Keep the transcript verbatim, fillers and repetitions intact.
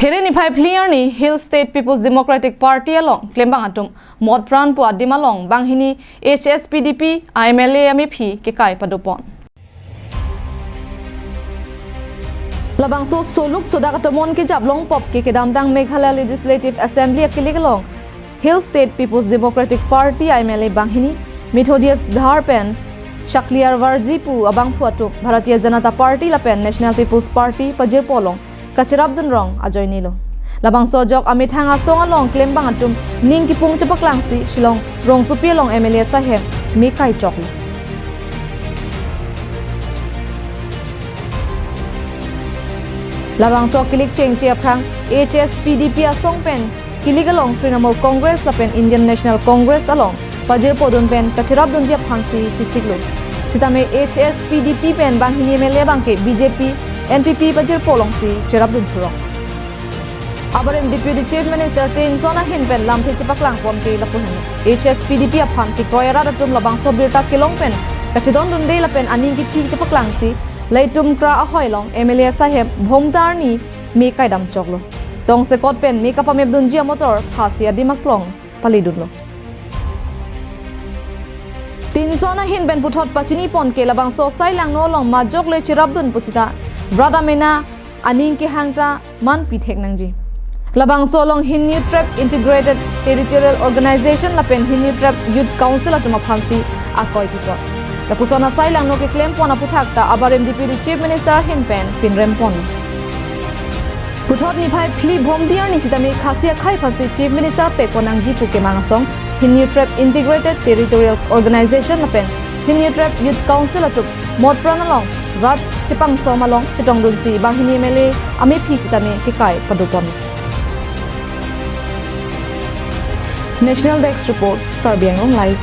Phere niphai phli arni Hill State People's Democratic Party along klembang atum mot pran pu adim along banghini H S P D P a M L A amephi kekai padopon. Labangso soluk sodak atomon kejap longpop ke kedamtang Meghalaya Legislative Assembly akilik along Hill State People's Democratic Party a M L A banghini Methodius Dhar pen Shakliar Varji pu abangphu atum Bharatiya Janata Party lapen National People's Party pajirpo along kacherapdun rong ajoinelo. Labangso ajok amethang asong along klembang atum ning kipung chepaklangsi Shillong rongsopi along M L A asaihem me kaichoklo. Labangso kilik chengche aphrang H S P D P asong pen kilik along Trinamool Congress lapen Indian National Congress along pajirpodun pen kacherapdunji aphansi chesiklo. Sitame H S P D P pen banghini M L A abangke B J P, N P P pajirpo alongsi cherapdun thurong. Abarim Deputy Chief Minister Tinson ahin pen lamthe chepaklangpon ke lapu henlo. H S P D P aphan kekroi arat atum labangso birta kelong pen kachedondunde lapen aning kithi chepaklangsi Leitumkra ahoi along M L A asaihem Bhomta arni me kaidam choklo. Tongsekot pen me kapamepdunji amotor phasi adim aklong palidunlo. Tinson ahin pen puthot pachinipon ke labangso asai langno along majok le cherapdun pusita brat amena aning kehang ta manpi thek nangji. Labangso along Hini Trep Integrated Territorial Organization lapen Hini Trep Youth Council atum aphansi akoi kipon. Lapuson asai langno keklempon aphuthak ta abarim Deputy Chief Minister ahin pen pinrempon. Puthot niphai phli Bhomta arni sitame Khasi akhei aphansi Chief Minister pekpon nangji pu kemang asong Hini Trep Integrated Territorial Organization lapen Hini Trep Youth Council atum mot pran along rat chepangsom along chetongdunsi banghini M L A amephi sitame kekai padopon. National Desk Report, Karbi Anglong Live.